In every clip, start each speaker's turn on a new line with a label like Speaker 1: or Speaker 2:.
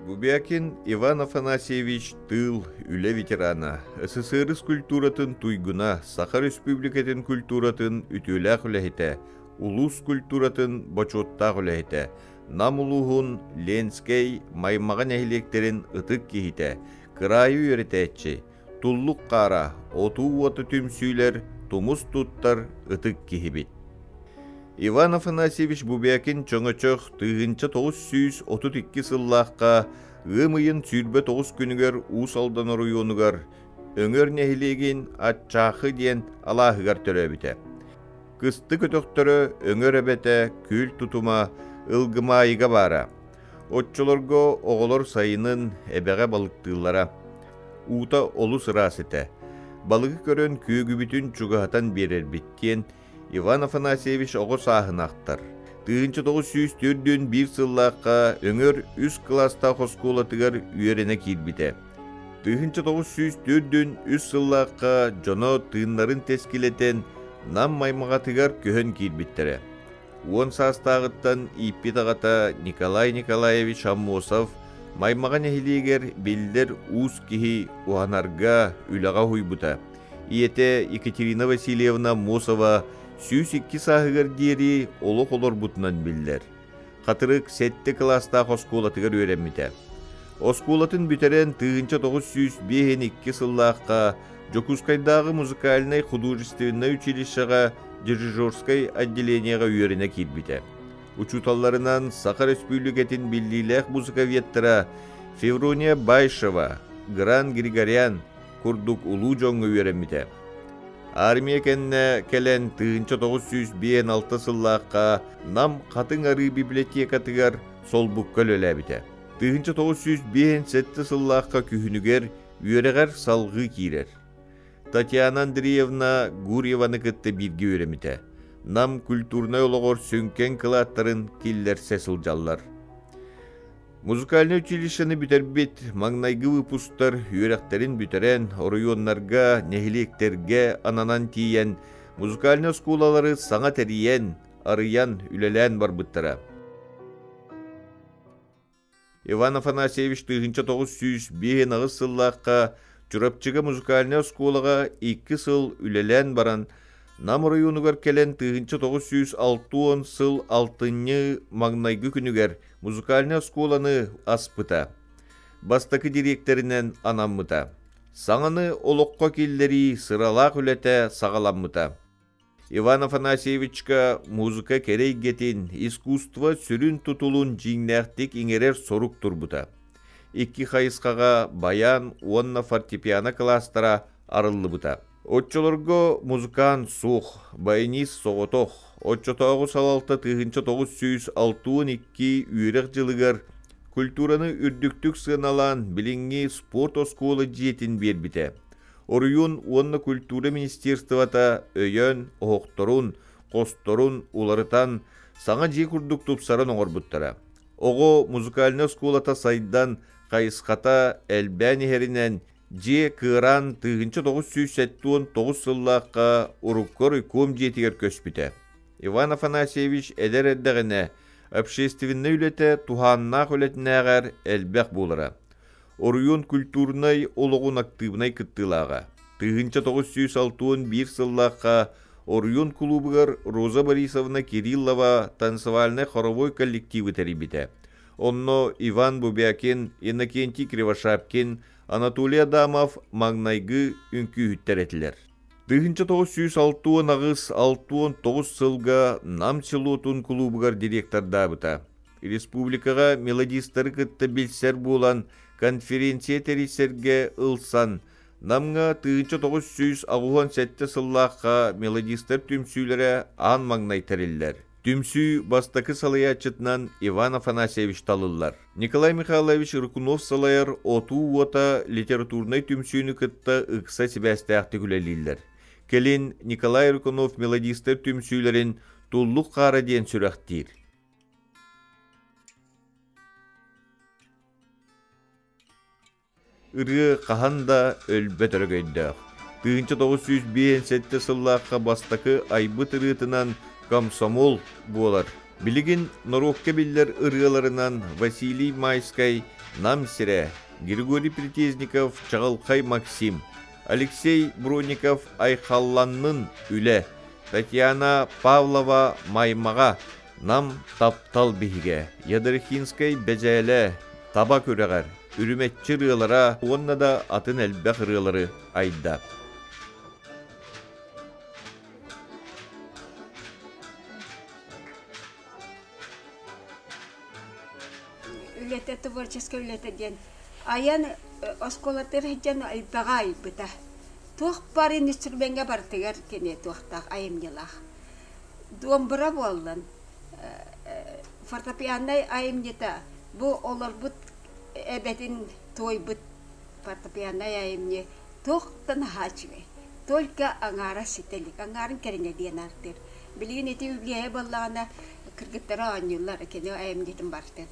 Speaker 1: Бубякин Иван Афанасьевич тыыл, үлэ ветерана, СССР культуратын туйгуна, Саха Республикатын культуратын үтүөлээх үлэһитэ, улуус культуратын бочуоттаах үлэһитэ, Нам улууһун Ленскэй, Маймаҕа нэһилиэктэрин ытык киһитэ, кыраайы үөрэтээччи, Туллук хаара, отуу уота түмсүүлэр тумус туттар ытык киһибит. Иван Афанасьевич Бубякин Чөҥөчөх 1932 сыллаахха ыам ыйын 29 күнүгэр Уус Алдан оройуонугар Өҥөр нэһилиэгин Аччаахы диэн алааһыгар төрөөбүтэ. Кыстык өтөхтөрө Өҥөр эбэтэ Күл Тутума Ылгымаайыга баара. Оччолорго оҕолор сайынын эбэҕэ балыктыыллара. Уута олус ыраас этэ. Балыгы көрөн күөгүбүтүн чугаһатан биэрэрбит диэн Иван Афанасьевич оҕо сааһын ахтар. 1941 сыллаахха Өҥөр үс кылаастаах оскуолатыгар үөрэнэ киирбитэ. 1943 сыллаахха дьоно тыыннарын тэскилэтэн Нам Маймаҕатыгар көһөн киирбиттэрэ. Уон саастааҕыттан ииппит аҕата Николай Николаевич Аммосов Маймаҕа нэһилиэгэр биллэр уус киһи уһанарга, үлэҕэ уһуйбута. Ийэтэ Екатерина Васильевна Аммосова 102 сааһыгар диэри олох олорбутунан биллэр. Хатырык сэттэ кылаастаах оскуолатыгар үөрэммитэ. Оскуолатын бүтэрэн 1952 сыллаахха Дьокуускайдааҕы музыкальнай художественнай училищеҕа дирижерскай отделениеҕа үөрэнэ киирбитэ. Учууталларынан Саха Республикатын биллиилээх музыковедтара Феврония Байшева, Гран Григорян курдук улуу дьоҥҥо үөрэммитэ. Армия кэннэ кэлэн 1956 сыллаахха Нам Хатыҥ Арыы библиотекатыгар солбукка үлэлээбитэ. 1957 сыллаахха күһүнүгэр үөрэҕэр салҕыы киирэр. Татьяна Андреевна Гурьеваны кытта бииргэ үөрэммитэ. Нам культурнай олоҕор сүҥкэн кылааттарын киллэрсэ сылдьаллар. Музыкальнай училищены бүтэрбит маҥнайгы выпустар үөрэхтэрин бүтэрэн, оройуоннарга, нэһилиэктэргэ ананан тиийэн, музыкальнай оскуолалары саҥа тэрийэн, арыйан, үлэлээн барбыттара. Иван Афанасьевич 1958 сыллаахха Чурапчыга музыкальнай оскуолаҕа икки сыл үлэлээн баран, Нам оройуонугар кэлэн 1960 сыл алтынньы маҥнайгы күнүгэр музыкальнай оскуоланы аспыта, бастакы дириэктэринэн анаммыта. Саҥаны олоххо киллэрии сыралаах үлэтэ саҕаламмыта. Иван Афанасьевичка музыка кэрэ эйгэтин, искусство сүрүн тутулун дьиҥнээхтик иҥэрэр сорук турбута. Икки хайысхаҕа баян уонна фортепиано кылаастара арыллыбыта. Оччолорго музыкант суох, баянист соҕотох. Оччотооҕу салалта 1962 үөрэх дьылыгар культураны үрдүктүк сыаналаан билиҥҥи спорт оскуола дьиэтин биэрбитэ. Оройуон уонна культура министерствота өйөөн, оһохторун, хосторун уларытан, саҥа дьиэ курдук тупсаран оҥорбуттара. Оҕо музыкальнай оскуолата сайдан, хайысхата элбээн иһэринэн Дьиэ кыараан 1979 сыллаахха урукку райком дьиэтигэр көспүтэ. Иван Афанасьевич эдэр эрдэҕинэ общественнай үлэтэ туһааннаах үлэтинээҕэр элбэх буолара. Оройуон культурнай олоҕун актыыбынай кыттыылааҕа. 1961 сыллаахха оройуон кулуубугар Роза Борисовна Кириллова танцевальнай хоровой коллективы тэрийбитэ. Онно Иван Бубякин, Иннокентий Кривошапкин, Анатолий Адамов маҥнайгы үҥкүүһүттэр этилэр. 1968-69 сылга Нам селотун кулуубугар директордаабыта. Республикаҕа мелодистары кытта билсэр буолан, конференция тэрийсэргэ ылсан, Намҥа 1987 сыллаахха мелодистар түмсүүлэрэ аан маҥнай тэриллэр. Түмсүү бастакы салайааччытынан Иван Афанасьевич талыллар. Николай Михайлович Рыкунов салайар Отуу уота литературнай түмсүүнү кытта ыкса сибээстээхтик үлэлииллэр. Кэлин Николай Рыкунов мелодистар түмсүүлэрин Туллук хаара диэн сүрэхтиир. Ырыа хаһан да өлбөт өрөгөйдөөх. 1957 сыллаахха бастакы айбыт ырыатынан «Комсомол» буолар. Билигин норуокка биллэр ырыаларынан Василий Майскай «Нам сирэ», Григорий Притезников «Чаҕылхай Максим», Алексей Бронников «Айхалланнын үлэ», Татьяна Павлова «Маймаҕа», Нам таптал биһигэ, Ядрихинскай Бэдьээлэ, Таба күрэҕэр, Үрүмэччи ырыалара уонна да атын элбэх ырыалары айда.
Speaker 2: Үлэтэ творческай үлэтэ диэн айан оскуолатыгар сылдьан элбэҕи айбыта. Туох баар инструмеҥҥа барытыгар кини туохтаах айымньылаах. Домбра буоллун, фортепианнай айымньыта бу олорбут эбэтин туойбут фортепианнай айымньы туох да наһаа үчүгэй. Только аҥаара ситэ илик, аҥаарын кэриҥэ диэн ааттыыр. Билигин ити үбүлүөйэ буоллаҕына кыргыттара оонньууллар кини айымньытын барытын.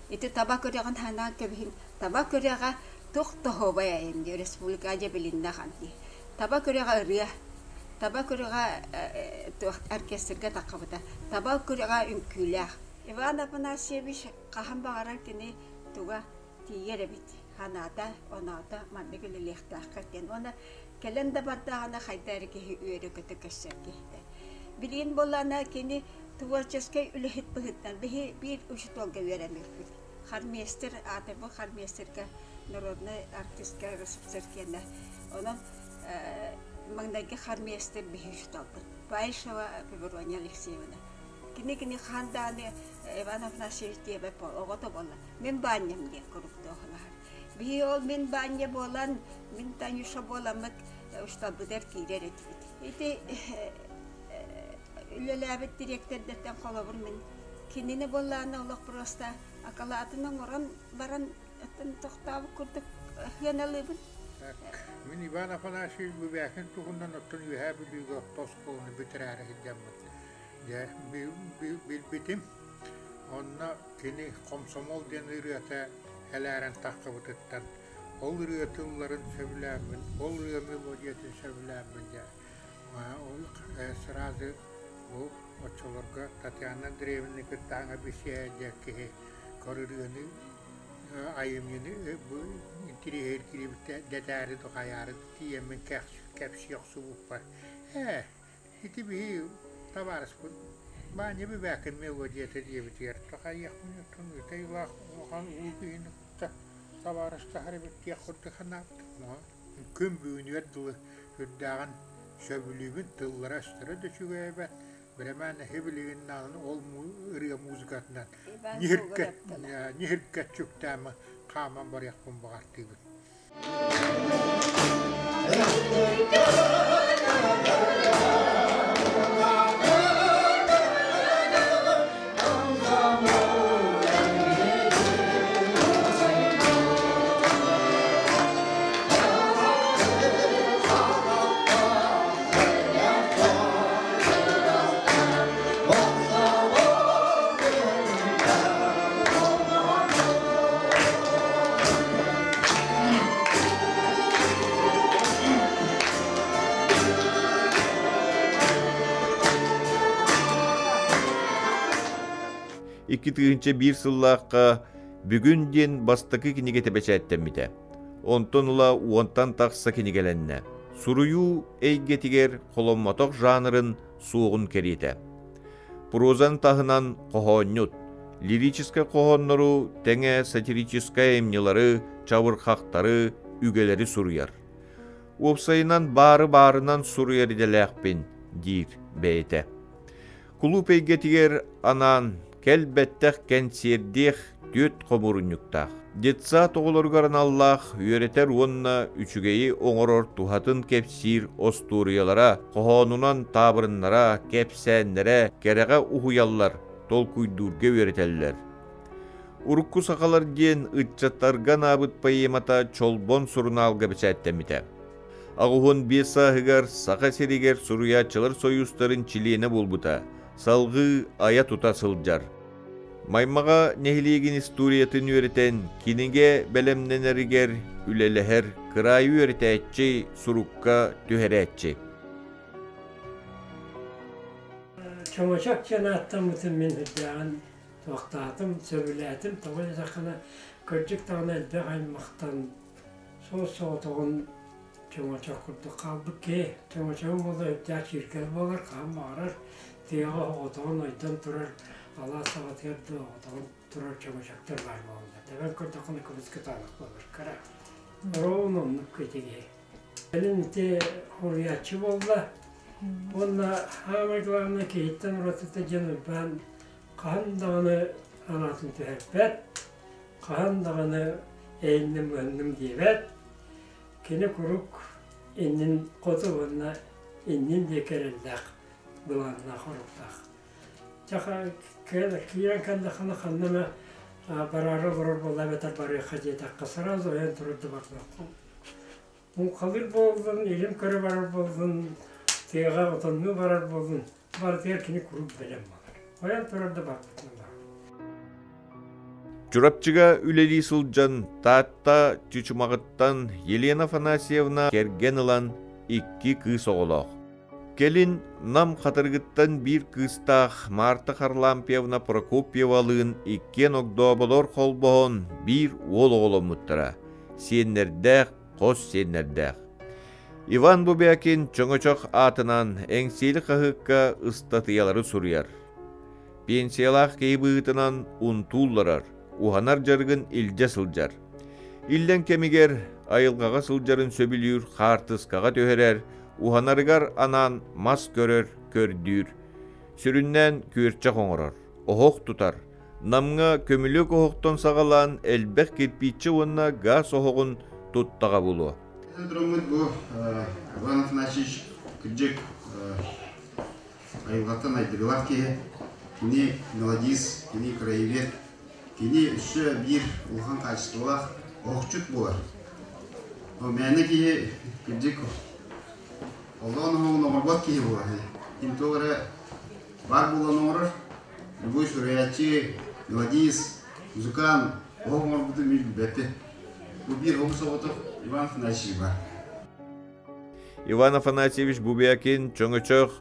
Speaker 2: Ити таба күрэҕин санаан кэбиһин, таба күрэҕэ туох да оһуобай айымньы республикаҕа дьэ билиннэ ахан дии. Таба күрэҕэ ырыа, таба күрэҕэ туох оркестрга таххыбыта, таба күрэҕэ үҥкүүлээх. Иван Афанасьевич хаһан баҕарар кини туга тиийэр эбит санаата, оноото маннык үлэлиэхтээххит диэн. Уонна кэлэн да бардаҕына хайда эрэ киһи үөрэ-көтө көрсөр киһитэ. Билигин буоллаҕына кини творческай үлэһит быһыытынан биһи биир учууталга үөрэммиппит. Хормейстер аатырбыт хормейстерга народнай артистка РСФСР киэнэ. Онон маҥнайгы хормейстер биһи учууталбыт. Баишева Феврония Алексеевна. Кини кини хаһан даҕаны Иван Афанасьевич диэбэт оҕото буолла. Мин баанньам диэн куруук туоһулаһар. Биһи ол мин баанньа буолан, мин Танюша буоламмыт учууталбытыгар киирэр этибит. Ити үлэлээбит дириэктэрдэртэн холобур мин кинини буоллаҕына олох просто акылаатын оҥорон баран оттон тохтообут курдук сыаналыыбын.
Speaker 3: Так, мин Иван Афанасьевич Бубякин туһунан оттон Үөһээ Бүлүүгэ орто оскуоланы бүтэрээри сылдьаммын дьэ билбитим. Онно кини «Хомсомуол» диэн ырыата элээрэн таххыбытыттан ол ырыа тылларын сөбүлээммин, ол ырыа мелодиятын сөбүлээммин дьэ ол сразу бу оччолорго Татьяна Андреевна кытта аҥа бисиэ диэн киһи көрүрүөнү айымньыны бу интириэһиргиирбит дэтээри духайаары тиийэммин кэпсии охсубуппар ээ Ити биһи табаарыспыт Баанньа Бүбээкин мелодията диэбитигэр такайыахпын оттон ытай-ылаах улахан уу киһини кытта табаарыстаһар эбит диэх курдук санаабытым. Күн бүгүнүгэр дылы үрдээҕин сөбүлүүбүн, тыллара-өстөрө да үчүгэй эбээт. Бирэмээн эһи билигин даҕаны ол ырыа музыкатынан ньиһиркэччүктээмэ хааман барыахпын баҕартыыбын.
Speaker 1: 2001 сыллаахха Бүгүн диэн бастакы кинигэтэ бэчээттэммитэ. Онтон ыла уонтан тахса кинигэлэннэ. Суруйуу эйгэтигэр холоммотох жанрын суоҕун кэриэтэ. Прозан таһынан хоһоонньут, лирическэй хоһооннору тэҥэ сатирическай айымньылары, чабырҕахтары, үгэлэри суруйар. Уопсайынан баары-баарынан суруйар идэлээхпин, диир бэйэтэ. Кулууп эйгэтигэр анаан кэлбэттэх кэнсиэрдиэх түөрт хомуурунньуктаах. Детсад оҕолоругар аналлаах үөрэтэр уонна үчүгэйи оҥорор туһатын кэпсиир остуоруйалара, хоһоонунан таабырыннара, кэпсээннэрэ кэрэҕэ уһуйаллар, толкуйдуурга үөрэтэллэр. Урукку сахалар диэн ыччаттарга анаабыт поэмата Чолбон сурунаалга бэчээттэммитэ. 85 сааһыгар Саха сиригэр суруйааччылар сойуустарын чилиэнэ буолбута, салҕыы айа-тута сылдьар. Маймаҕа нэһилиэгин историятын үөрэтэн, кинигэ бэлэмнэнэригэр үлэлэһэр кыраайы үөрэтээччи, сурукка түһэрээччи.
Speaker 4: Чоҥочок диэн ааттаммытын мин үрдээҕин туохтаатым, сөбүлээтим. Тоҕо диэтэххинэ, кырдьык даҕаны элбэх аймахтан суос-соҕотоҕун чоҥочок курдук хаалбыт киһи. Чоҥочогум буолла үрдээх чииркэл буолар, хаһан баҕарар тыаҕа оҕотоҕун ойдон турар алаас саҕатыгар да оҕотоҕун турар чоҥочоктор баар буолаллар. Тэбэн көрдөххүнэ кыбыс кытаанах буолар, кыра. Ровно оннук ити Кэлин ити хоруйааччы буолла. Уонна саамай главное киһиттэн уратыта диэн Уйбаан хаһан даҕаны анаатын түһэрбэт, хаһан даҕаны эйинним-ыһынным диэбэт. Кини куруук иннин хоту уонна иннин диэки эрэллээх, былааннаах, оруктаах. Киирэн кэллэххинэ ханна эмэ бараары олорор буолла эбэтэр барыахха диэтэххэ сразу ойон турар да барбаппын. Муҥхалыыр буоллун, илим көрө барар буоллун, тыаҕа отоннуу барар буоллун, барытыгар кини куруук бэлэм буолар. Ойон турар да барбытынан барар.
Speaker 1: Чурапчыга үлэлии сылдьан Таатта Чычымаҕыттан Елена Афанасьевна кэргэн ылан икки кыыс оҕолоох. Кэлин Нам Хатырыгыттан биир кыыстаах Марта Харлампьевна Прокопьевалыын иккиэн огдооболор холбоһон биир уол оҕоломмуттара, сиэннэрдээх, хос сиэннэрдээх. Иван Бубякин Чөҥөчөх аатынан Эҥсиэли хаһыакка ыстатыйалары суруйар. Пенсиялаах киһи быһыытынан унтуулларар, уһанар дьарыгын илдьэ сылдьар. Иллэҥ кэмигэр айылҕаҕа сылдьарын сөбүлүүр хаартыскаҕа түһэрэр, уһанарыгар анаан мас көрөр, көрдүүр. Сүрүннээн күөрчэх оҥорор, оһох тутар. Намҥа көмүлүөк оһохтон саҕалаан элбэх кирпииччэ уонна гаас оһоҕун туттаҕа булуо.
Speaker 5: Тураммыт бу Иван Афанасьевич кырдьык айылҕаттан айдыгылаах киһи. Кини мелодист, кини краевед, кини өссө биир улахан хаачыстыбалаах оһохчут буолар. Мээнэ киһи кырдьык олоон оһоҕун оҥорбот киһи буолар. Ким туох эрэ баар буолан оҥорор. Любой суруйааччы, мелодист, музыкант оһох оҥорбутун мин билбэппин. Бу биир оҕус оҕотох Иван Афанасьевич баар.
Speaker 1: Иван Афанасьевич Бубякин чөҥөчөх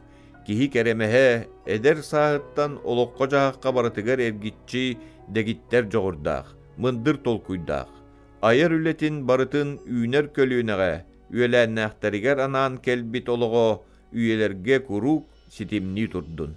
Speaker 1: киһи кэрэмэһэ, эдэр сааһыттан олоххо-дьаһахха барытыгар эргиччи дэгиттэр дьоҕурдаах, мындыр толкуйдаах, айар үлэтин барытын үүнэр көлүөнэҕэ, үөлээннээхтэригэр анаан кэлбит олоҕо үйэлэргэ куруук ситимнии турдун.